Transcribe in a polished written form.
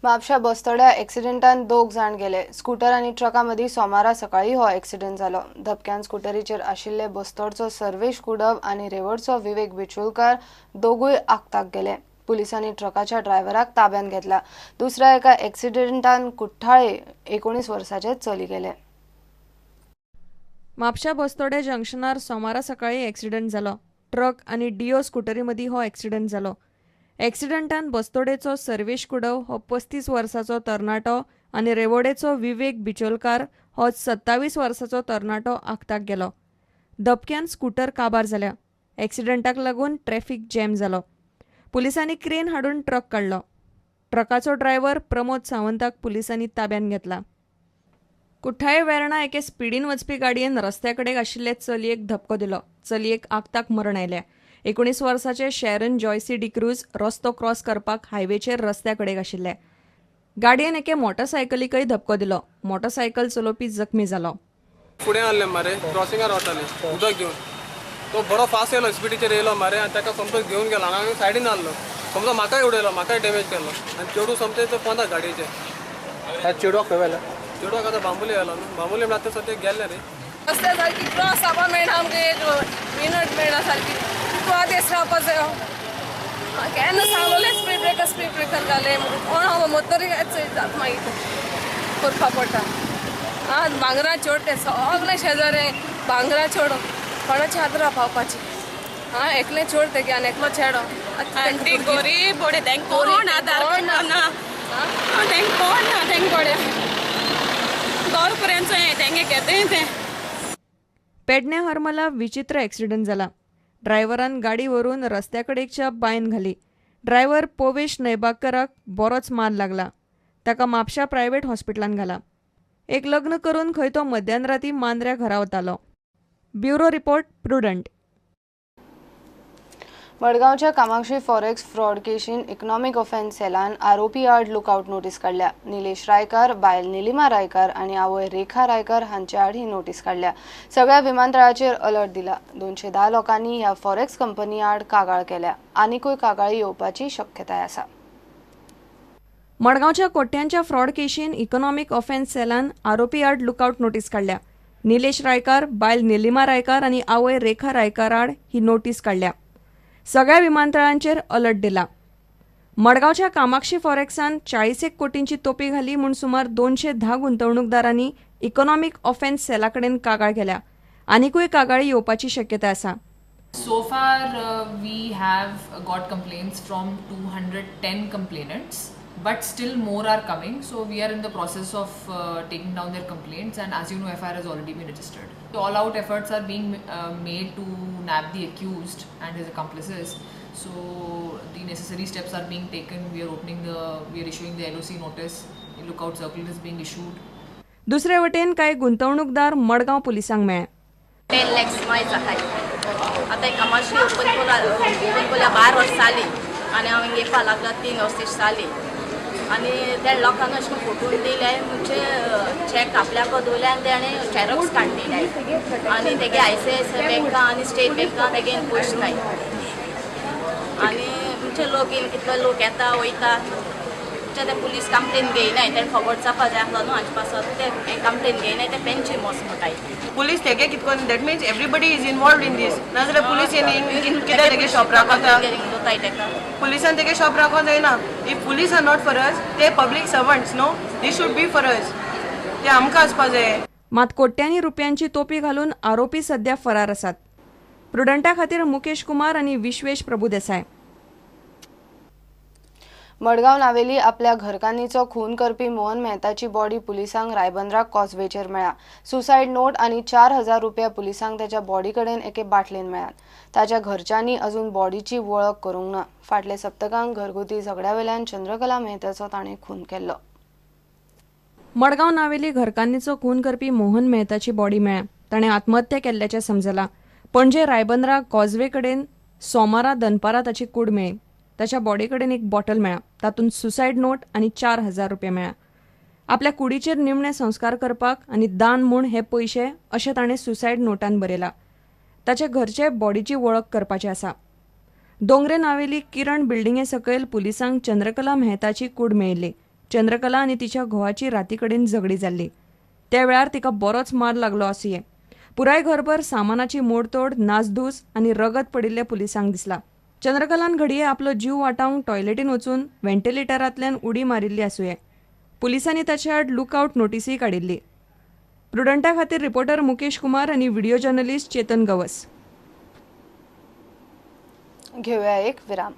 म्हापशा बस्तोड्या एक्सिडेंटान 2 जाण गेले. स्कूटर आनी ट्रका मदीं सोमारा सकाळीं हो एक्सिडेंट जालो. धपक्यान स्कुटरीचेर आशिल्ले बस्तोडचो सर्वेश कुडव आनी रेवडचो विवेक बिचोलकार दोगूय आक्ताक गेले. पुलिसांनी ट्रकाच्या ड्रायव्हराक ताब्यांत घेतला. दुसऱ्या एका एक्सिडेंटान कुठ्ठाळे 19 वर्साचे चली गेले. म्हापशा बस्तोड्या जंक्शनार सोमारा सकाळीं एक्सिडेंट जालो. ट्रक आनी डिओ स्कुटरी मदीं हो एक्सिडेंट जालो. एक्सिडेंटान बस्तोडेचो सर्वेश कुडव हो 35 वर्साचो तरणाटो आनी रेवोडेचो विवेक बिचोलकार हो 27 वर्साचो तरणाटो आक्ताक गेलो. धपक्यान स्कूटर काबार जाल्या. एक्सिडेंटाक लागून ट्रॅफिक जॅम जालो. पुलिसांनी क्रेन हाडून ट्रक काडलो. ट्रकाचो ड्रायव्हर प्रमोद सावंताक पुलिसांनी ताब्यांत घेतला. कुठ्ठाळे वेर्णा एके स्पिडीन वचपी गाडयेन रस्त्या कडेक आशिल्ले चलयेक धपको दिलो. चलयेक आक्ताक मरण आयलें. 19 वर्साचे शॅरन जॉयसी डिक्रूज रस्तो क्रॉस करपाक हायवेचेर रस्त्या कडेक आशिल्ले. गाडयेन एके मोटरसायकलीकय धपको दिलो. मोटरसायकल चलोवपी जखमी जालो. फुडें आसले मरे क्रॉसिंगार वताले उदक घेवन, तो बरो फास्ट येयलो, स्पिडीचेर येयलो मरे आनी ताका सोमतो घेवन गेलो आनी हांव सायडीन आहलो. समजो म्हाकाय उडयलो, म्हाकाय डॅमेज केलो आनी चेडूं सोमतें ते पोंदा गाडयेचे. चेडवाक खंय व्हेलो? चेडवाक आतां बांबोली व्हेलो न्हू, बांबोली म्हळ्यार आतां सद्याक गेल्ले रे. रस्त्या सारकी क्रॉस जावपा मेळना आमकां, एक मिनट मेळना सारकी. तूं आदेश रावपा जायो. केन्ना सांगलोलें स्पीड ब्रेकर, स्पीड ब्रेकर घालें कोण हांव मोतरी जाता मागीर करपा पडटा. आं भांगरा चोड ते सगळे शेजारे भांगरा चोड कोणाची आदरा पावपाची. आं एकलें चोड तेगे आनी एकलो चेडो. आनी गरीब बोडे तेंक कोण आदार ना, तेंक कोण ना, तेंक बोडे घर पर्यंत तेंगे घेते तें. पेडणे हरमला विचित्र एक्सिडेंट जाला. ड्रायव्हरान गाडी व्हरून रस्त्या कडेकच्या बांयन घाली. ड्रायव्हर पोवेश नैबाकराक बरोच मार लागला. ताका म्हापशा प्रायव्हेट हॉस्पिटलान घाला. एक लग्न करून खंय तो मध्यान राती मांद्र्या घरा वतालो. Bureau report, Prudent. मडगांवच्या कामाक्षी फॉरेक्स फ्रॉड केशीन इकॉनॉमिक ऑफेन्स सेलान आरोपी आड लुकआउट नोटीस काडल्या. निलेश रायकार, बायल निलिमा रायकार आनी आवय रेखा रायकार हांचे आड ही नोटीस काडल्या. सगळ्या विमानतळाचेर अलर्ट दिला. 210 लोकांनी ह्या फॉरेक्स कंपनी आड कागाळ केल्या. आनिकूय कागाळी येवपाची शक्यताय आसा. मडगांवच्या कोट्यांच्या फ्रॉड केशीन इकॉनॉमिक ऑफेन्स सेलान आरोपी आड लुकआउट नोटीस काडल्या. निलेश रायकार, बायल निलिमा रायकार आनी आवय रेखा रायकार आड ही नोटीस काडल्या. सगळ्या विमानतळांचेर अलर्ट दिला. मडगांवच्या कामाक्षी फॉरेक्सान 40 कोटींची तोपी घाली म्हूण सुमार 210 गुंतवणूकदारांनी इकॉनॉमिक ऑफेन्स सेला कडेन कागाळ केल्या. आनिकूय कागाळी येवपाची शक्यताय आसा. So far we have got complaints from 210 complainants, but still more are coming. So we are in the process of taking down their complaints, and as you know, FIR has already been registered. So all out efforts are being made to nab the accused and his accomplices. So the necessary steps are being taken. We are issuing the LOC notice. The lookout circular is being issued. दुसरे वटेन कांय गुंतवणूकदार मडगांव पुलिसांक मेळ्ळे. 10 lakhs मायज आहाय. आतां Kamakshi open कोल्या 12 वर्सां जालीं आनी हांव येवपा लागला 3 वर्सां जालीं. आनी त्या लोकांक अशें करून फोटून दिले, म्हणजे चॅक आपल्याक दवरले आनी तेणें झेरोक्स काडून दिले. आनी तेगे आयसीआयसीआय बँका आनी स्टेट बँका तेगे पयशे नाय. आनी म्हणजे लोक येवन कितलो लोक येता वयता, म्हणजे ते पुलीस कंप्लेन घेयनाय. तेणें खबर जावपा जाय आसलो न्हू हांचे पासत, ते कंप्लेन घेयनाय, ते पेंची मोस म्हणटाय. पुलीस तेगे कितें करून, that means everybody is involved in this. नाजाल्यार पुलीस येवन कित्याक तेगे शॉप राखता? पुलिसान तेगे शॉप राखोंक जायना. If police are not for us, ते public servants no, they should be for us. ते आमकां आसपा जाय. मात कोट्यांनी रुपयांची तोपी घालून आरोपी सध्या फरार आसात. प्रुडंटा खातीर मुकेश कुमार आनी विश्वेश प्रभुदेसाय. मडगांव नावेली आपल्या घरकान्नीचो खून करपी मोहन मेहताची बॉडी पुलिसांक रायबंद्राक कॉजवेचेर मेळ्ळा. सुसायड नोट आनी 4000 रुपया पुलिसांक ताच्या बॉडी कडेन एके बाटलेन मेळ्ळ्यात. ताच्या घरच्यांनी अजून बॉडीची वळख करूंक ना. फाटल्या सप्तकांक घरगुती झगड्या वेल्यान चंद्रकला मेहताचो ताणें खून केल्लो. मडगांव नावेली घरकान्नीचो खून करपी मोहन मेहताची बॉडी मेळ्ळ्या. ताणें आत्महत्या केल्ल्याचें समजलां. पणजे रायबंद्रा कॉजवे कडेन सोमारा दनपारा ताची कूड मेळ्ळी. ताच्या बॉडी कडेन एक बॉटल मेळ्ळा. तातूंत सुसायड नोट आनी 4000 रुपया मेळ्ळा. आपल्या कुडीचेर निमणे संस्कार करपाक आनी दान म्हूण हे पयशे अशें ताणें सुसायड नोटान बरयला. ताचे घरचे बॉडीची वळख करपाची आसा. दोंगरे नावेली किरण बिल्डिंगे सकयल पुलिसांक चंद्रकला मेहताची कूड मेळिल्ली. चंद्रकला आनी तिच्या घोवाची राती कडेन झगडी जाल्ली. त्या वेळार तिका बरोच मार लागलो आसुये. पुराय घरभर सामानाची मोडतोड, नासधूस आनी रगत पडिल्लें पुलिसांक दिसला. चंद्रकलान घडये आपलो जीव वाटावंक टॉयलेटीन वचून व्हेंटिलेटरांतल्यान उडी मारिल्ली आसुये. पुलिसांनी ताचे आड लुकआवट नोटीसूय काडिल्ली. प्रुडंटा खातीर रिपोर्टर मुकेश कुमार आनी व्हिडिओ जर्नलिस्ट चेतन गवस. घेऊया एक विराम.